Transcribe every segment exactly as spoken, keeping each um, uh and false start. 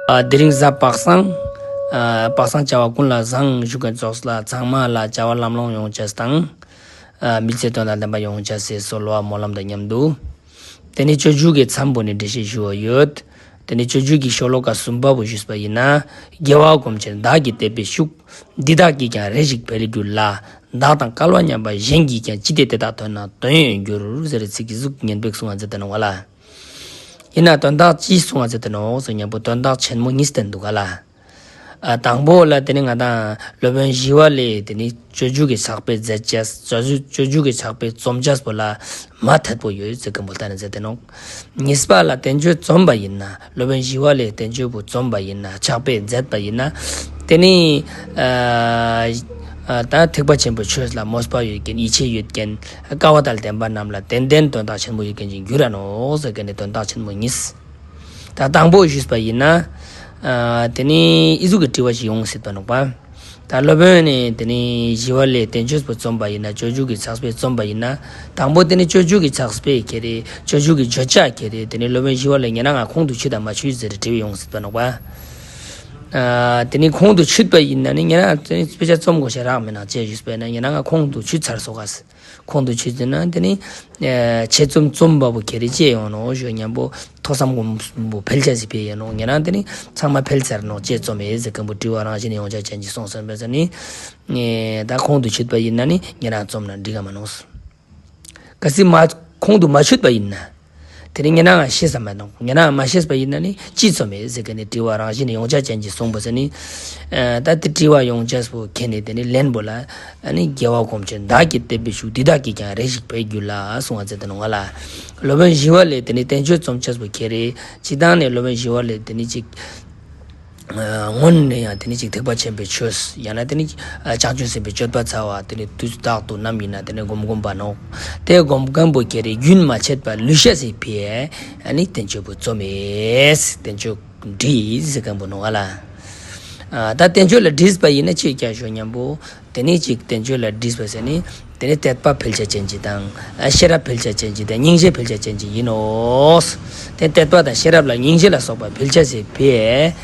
ཨ། དེ་རིང་གཟའ་པ་སངས། ཨ། པ་སངས་བྱ་བ་ཀུན་ལ་བཟང་ཞུ་མཁན་ཚོགས་ལ་ཚང་མ་ལ་བྱ་བ་ལམ་ལྷོང་ཡོང་ཆེད་དང་། ཨ། མི་ཚེ་དོན་དང་ལྡན་པ་ཡོང་ཆེད་སའི་གསོལ་བ་སྨོན་ལམ་དང་མཉམ་དུ། དེ་ནས་སྤྱོད་འཇུག་གི་མཚམས་པོ་ནས་འགྲེལ་བཤད་ཞུ་བ་ཡོད། དེ་ནས་སྤྱོད་འཇུག་གི་ཤོ་ལོ་ཀ་གསུམ་པ་བོ་ཞུས་པ་ཡིན་ན། དགེ་བ་སྒོམ་ཕྱིར་བདག་གིས་དད་པའི་ཤུགས། འདི་དག་གིས་ཀྱང་རེ་ཞིག་འཕེལ་འགྱུར་ལ། བདག་དང་སྐལ་བ་མཉམ་པ་གཞན་གྱིས་ཀྱང་། ཅི་སྟེ་དེ་དག་དོན་ན་དོན་ཡོད་འགྱུར། ཟེར་ཚིག་གི་གཟུགས་བརྙན་པོ་གསུང་བ་མཛད་དེ་ནོག་པ་ལ། ཡིན་ན་དོན་དག་ཅི་གསུང་བ་མཛད་དེ་ནོག་ཟེར་ཉམ་པོ་དོན་དག་ཆེན་མོ་གཉིས་བསྟན་འདུག་ག་ལ། ཨ། དང་པོ་ལ་དེ་ནི་ང་དང་སློབ་དཔོན་ཞི་བ་ལྷས་དེ་ནི་སྤྱོད་འཇུག་གི་ཕྱག་དཔེ་མཛད་ཅེས། སྤྱོད་འཇུག་སྤྱོད་འཇུག་གི་ཕྱག་དཔེ་རྩོམ་ཅེས་པོ་ལ་མ་ཐད་པོ་ཡོད་ཟེར་མཁན་པོ་ལྟ་ནས་མཛད་དེ་ནོག། གཉིས་པ་ལ་བསྟན་བཅོས་རྩོམ་པ་ཡིན་ན། སློབ་དཔོན་ཞི་བ་ལྷས་བསྟན་བཅོས་པོ་རྩོམ་པ་ཡིན་ན། ཕྱག་དཔེ་མཛད་པ་ཡིན་ན། དེ་ནི། ཨ། ཨ། ད་ཐེག་པ་ཆེན་པོའི་ཆོས་ལ་མོས་པ་ཡོད་མཁན། ཡིད་ཆེས་ཡོད་མཁན། སྐལ་བ་དང་ལྡན་པ་རྣམས་ལ་ཏན་ཏན་དོན་དག་ཆེན་པོ་ཡོད་མཁན་ཅིག་འགྱུར་ར་ནོག་ཟེར་མཁན་ནི་དོན་དག་ཆེན་པོ་གཉིས། ད་དང་པོ་ཞུས་པ་ཡིན་ན། ཨ། དེ་ནི་ཨི་ཟུག་གི་དྲི་བ་ཞིག་ཡོང་སྲིད་པ་ནོག་པ། ད་སློབ་དཔོན་ནི་དེ་ནི་ཞི་བ་ལྷས་བསྟན་བཅོས་པོ་རྩོམ་པ་ཡིན་ན། སྤྱོད་འཇུག་གི་ཕྱག་དཔེ་རྩོམ་པ་ཡིན་ན། དང་པོ་དེ་ནི་སྤྱོད་འཇུག་གི་ཕྱག་དཔེ་ཁྱེར་རེ། སྤྱོད་འཇུག་གི་བརྗོད་བྱ་ཁྱེར་རེ། དེ་ནི་སློབ་དཔོན་ཞི་བ་ལྷས་ཉེ་རང་ང་ཁོང་དུ་ཆུད་དམ་མ་ཆུད་ཟེར་དྲི་བ་ཡོང་སྲིད་པ་ནོག་པ། ཨ། དེ་ནི་ཁོང་དུ་ཆུད་པ་ཡིན་ན་ནི་ཉེ་རང་དེ་ནི་དཔེ་ཆ་རྩོམ་དགོས་ཤེས་རག་མེད་ནོག་ཅེས་ཞུས་པ་ཡིན་ན། ཉེ་རང་ང་ཁོང་དུ་ཆུད་ཚར་སོང་ག། ཁོང་དུ་ཆུད་ཟིན་ན་དེ་ནི། ཨ། ཆེད་རྩོམ་རྩོམ་པ་པོ་ཁྱེར་རེ་ཅི་ཡོང་ནོག་ཞུ་ཉམ་པོ་ཐོས་བསམ་སྒོམ་པོ་འཕེལ་ཆ་ཞིག་འཕེལ་ཡོང་ནོག། ཉེ་རང་དེ་ནི་ཚང་མ་འཕེལ་ཚར་ནོག་ཅེས་རྩོམ་ཡེ་ཟེར་མཁན་པོ་དྲི་བ་རང་བཞིན་ཡོང་ཆ་ཅན་གྱི་གསུང་སོང་བས་ཟེར་ནི། ཨེ། ད་ཁོང་དུ་ཆུད་པ་ཡིན་ན་ནི་ཉེ་རང་རྩོམ་ན་འགྲིག་ག་མ་ནོག། གལ་སྲིད་མ་ཁོང་དུ་མ་ཆུད་པ་ཡིན་ན། དེ་ནི་ཉེ་རང་ང་ཤེས་ས་མ་ནོག། ཉེ་རང་ང་མ་ཤེས་པ་ཡིན་ན་ནི་ཅི་རྩོམ་ཡེ་ཟེར་མཁན་ནི་དྲི་བ་རང་བཞིན་ཡོང་ཆ་ཅན་གྱི་གསུང་པོ་ཟེར་ནི། ཨ། ད་དེ་དྲི་བ་ཡོང་ཆ་པོ་ཁྱེར་ནི་དེ་ནི་ལན་པོ་ལ། ཨ་ནི་དགེ་བ་སྒོམ་ཕྱིར་བདག་གིས་དད་པའི་ཤུགས། འདི་དག་གིས་ཀྱང་རེ་ཞིག་འཕེལ་འགྱུར་ལ་གསུང་བ་མཛད་དེ་ནོག་པ་ལ། སློབ་དཔོན་ཞི་བ་ལྷས་དེ་ནི་བསྟན་བཅོས་རྩོམ་ཆ་པོ་ཁྱེར་རེ། སྤྱིར་བཏང་ནས་སློབ་དཔོན་ཞི་བ་ལྷས་དེ་ནི་ཅིག། ཨ། སྔོན་ནས་ཡང་དེ་ནི་ཅིག་ཐེག་པ་ཆེན་པོའི་ཆོས། ཡང་ན་དེ་ནི། ཨ། བྱང་ཆུབ་སེམས་དཔའི་སྤྱོད་པ་འཚལ་བ་དེ་ནི་དུས་རྟག་ཏུ་ནམ་ཡིན་ན་དེ་ནི་སྒོམ་སྒོམ་པ་ནོག། དེ་སྒོམ་མཁན་པོ་ཁྱེར་རེ་རྒྱུན་མ་ཆད་པ་ལུས་ཤེས་སི་ཕི་ཨ་ནི་བསྟན་བཅོས་པོ་རྩོམ་ཡེ། བསྟན་བཅོས་བྲིས་ཟེར་མཁན་པོ་ནོག་པ་ལ། ཨ། ད་བསྟན་བཅོས་ལ་བྲིས་པ་ཡིན་ན་ཅི་ཡོད་ཀྱང་ཞུ་ཉམ་པོ། དེ་ནི་ཅིག་བསྟན་བཅོས་ལ་བྲིས་པ་ཟེར་ནི། དེ་ནི་དད་པ་འཕེལ་ཆ་ཅན་ཅིག་དང་། ཨ། ཤེས་རབ་འཕེལ་ཆ་ཅན་ཅིག་དང་། སྙིང་རྗེ་འཕེལ་ཆ་ཅན་ཅིག་ཡིན་ནོག། དེ་དད་པ་དང་ཤེས་རབ་ལ་སྙིང་རྗེ་ལ་སོགས་པ་འཕེལ་ཆ་ཟེར་བས།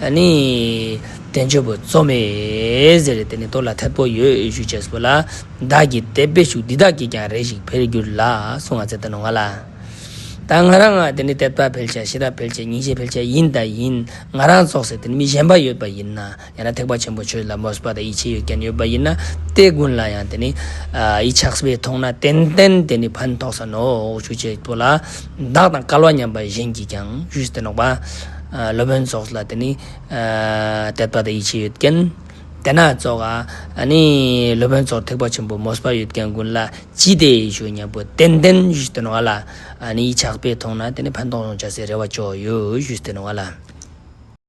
ཨ་ནི། བསྟན་བཅོས་པོ་རྩོམ་མེད་ཟེར་དེ་ནི་དོ་ལ་ཐད་པོ་ཡོད་ཞུ་ཅེས་པོ་ལ། བདག་གིས་དད་པའི་ཤུགས། འདི་དག་གིས་ཀྱང་རེ་ཞིག་འཕེལ་འགྱུར་ལ་གསུང་བ་མཛད་དེ་ནོག་པ་ལ། ད་ང་རང་ང་དེ་ནི་དད་པ་འཕེལ་ཆ། ཤེས་རབ་འཕེལ་ཆ། སྙིང་རྗེ་འཕེལ་ཆ་ཡིན་ད་ཡིན། ང་རང་ཚོགས་སེ་དེ་ནི་མི་གཞན་པ་ཡོད་པ་ཡིན་ན། ཡང་ན་ཐེག་པ་ཆེན་པོའི་ཆོས་ལ་མོས་པ་དང་ཡིད་ཆེས་ཡོད་མཁན་ཡོད་པ་ཡིན་ན། དེ་ཀུན་ལ་ཡང་དེ་ནི། ཨ། ཡི་ཕྱག་དཔེ་མཐོང་ན་ཏན་ཏན་དེ་ནི་ཕན་ཐོགས་ས་ནོག་ཞུ་ཅེས་པོ་ལ། བདག་དང་སྐལ་བ་མཉམ་པ་གཞན་གྱིས་ཀྱང་ཞུས་ཏེ་ནོག་པ། ཨ། སློབ་དཔོན་ཚོགས་ལ་དེ་ནི། ཨ། དད་པ་དང་ཡིད་ཆེས་ཡོད་མཁན། དེ་ན་ཚོགས། ཨ་ནི་སློབ་དཔོན་ཚོགས་ཐེག་པ་ཆེན་པོ་མོས་པ་ཡོད་མཁན་ཀུན་ལ་ཅི་སྟེ་ཞུ་ཉམ་པོ་ཏན་ཏན་ཞུས་ཏེ་ནོག་པ་ལ། ཨ་ནི་ཡི་ཕྱག་དཔེ་མཐོང་ན་དེ་ནི་ཕན་ཐོགས་ཡོང་ཆ་སའི་རེ་བ་ཅོ་ཡོད་ཞུས་ཏེ་ནོག་པ་ལ།